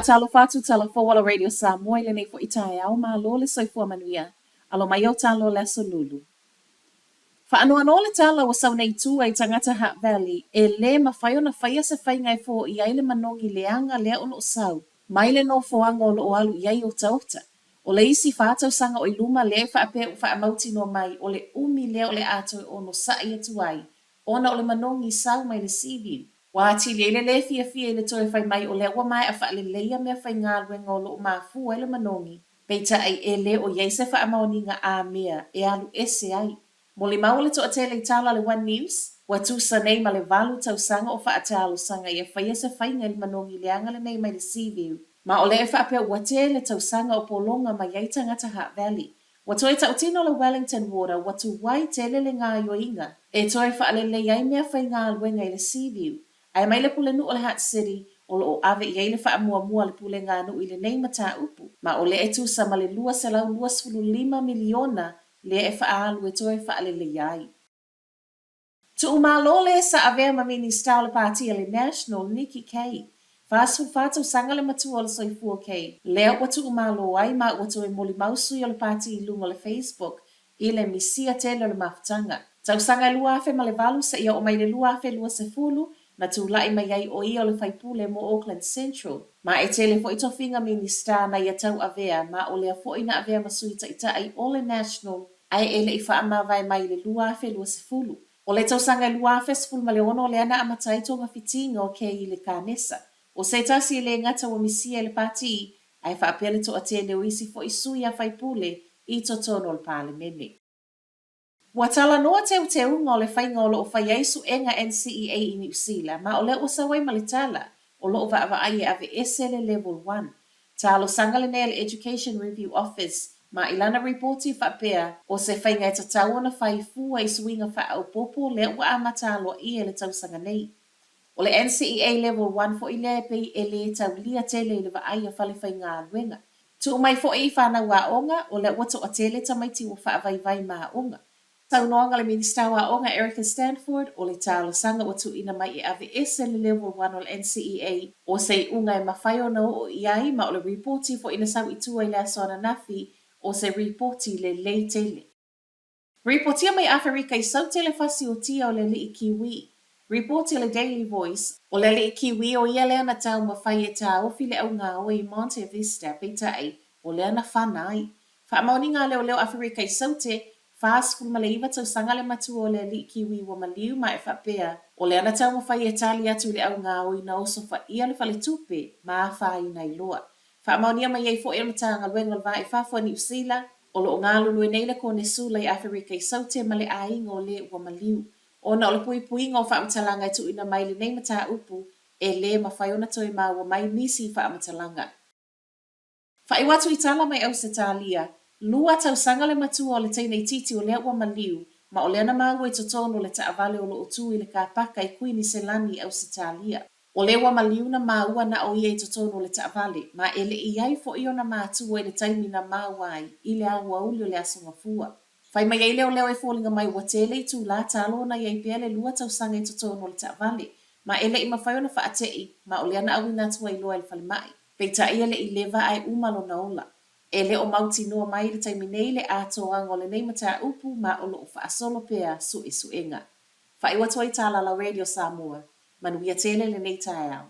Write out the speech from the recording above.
Faatalofa atu Tala Fou o le Radio Samoa i lenei foi taeao, malo le soifua manuia. Alo mai ou talo o le Aso Lulu. Faanoanoa le tala ua sau nei i tua i tagata Hutt Valley, e lē mafai ona faia se faiga e foia ai le manogi leaga lea o lo o sau mai le nofoaga o lo o alu i ai otaota. O le isi 4 tausaga o i luma lea e faapea ua faamautinoa mai o le umi lea o le a toe onosa'i atu ai ona o le manogi sau mai le Seaview. Ua atili ai le lē fiafia i le toe fai mai o lea ua maea faaleleia meafaigaluega o lo o mafua ai le manogi, peitai e le o i ai se faamaoniga amea e alu ese ai. Molimau le toatele i tala a le One News, ua tusa nei ma le 8 tausaga o faatalosaga ia faia se faiga i le manogi leaga lenei mai le Seaview, ma o lea e faapea ua tele tausaga o pologa mai ai tagata Hutt Valley. Ua toe tautino le Wellington Water ua tuai tele le gaoioiga e toe faalelei ai meafaigaluega i le Seaview, ae mai le pulenuu o le Hutt City o lo o ave i ai le faamuamua a le puleganuu i lenei mataupu, ma o lea e tusa ma le $225 miliona lea e faaalu e toe faaleleia ai. Tuumalo le sa avea ma Minista o le Pati a le National, Nikki Kaye. 44 tausaga le matua o le soifua o Kaye. Lea ua tuumalo ai ma ua toe molimau sui o le pati i luga o le Facebook i le misia tele o le mafutaga. Tausaga e 2008 seia oo mai le 2020 na tula'i mai ai o ia o le faipule mo Auckland Central. Ma e tele foi tofiga Minista na ia tauavea ma o lea foi na avea ma sui taita'i o le National ae e le i faamavae mai i le 2020. O le tausaga e 2016 lea na amata ai togafitiga o Kaye i le Kanesa. O se tasi e lē gata ua misia e le pati ae faapea le toatele o isi foi sui a faipule i totonu o le Palemene. Ua talanoa teuteuga o le faiga o lo o fai ai suega NCEA i Niu Sila, ma o lea ua sau ai ma le tala o lo o vaavaai e aveese le Level 1. Talosaga lenei a le Education Review Office ma i lana ripoti e faapea o se faiga e tatau ona fai fua i suiga faaopoopo lea ua amata aloaia i le tausaga nei. O le NCEA Level 1 foi lea e pei e lē taulia tele i le vaai a fale faigaluega. Tuu mai foi i fanau aoga, o lea ua toatele tamaiti ua faavaivai ma aoga. Saunoaga le Minista o Aoga Erica Stanford, o le talosaga ua tuuina mai e aveese le Level 1 o le NCEA, o se iuga e mafai ona oo i ai ma o le ripoti foi na sau i tua i le aso ananafi, o se ripoti lelei tele. Ripotia mai Aferika i Saute le fasiotia o le alii Kiwi. Ripoti a le Daily Voice, o le alii Kiwi o ia lea na taumafai e taofi le augaoi i Monte Vista, peitai, o lea na fana ai. Faamaoniga a leoleo Aferika i Saute, 49 tausaga le matua o le alii Kiwi ua maliu ma e faapea, o lea na taumafai e tali atu i le augaoi na osofaia le faletupe ma afaina ai loa. Faamaonia mai ai foi e le Matagaluega o le Va i Fafo a Niu Sila, o lo o galulue nei le Konesula i Aferika i Saute ma le aiga o lē ua maliu. Ona o le puipuiga o faamatalaga e tuuina mai i lenei mataupu, e lē mafai ona toe maua mai nisi faamatalaga. Faaiu atu i tala mai Ausetalia, 2 tausaga le matua o le teine itiiti o lea ua maliu, ma o lea na maua i totonu o le taavale o lo o tu i le kapaka i Kuiniselani i Ausetalia. O lē ua maliu na maua na o ia i totonu o le taavale, ma e le i i ai foi ona matua i le taimi na maua ai i le aoauli o le Aso Gafua. Fai mai ai leoleo e foliga mai ua tele itulā talu ona i ai pea le 2 tausaga i totonu o le taavale, ma e le i mafai ona faate'i, ma o lea na auina atu ai loa i le falemai. Peitai e le i leva ae uma lona ola. E le o mautinoa mai i le taimi nei le atoaga o lenei mataupu ma o lo o faasolo pea suesuega. Faaiu atu ai tala a la Radio Samoa. Manuia tele lenei taeao.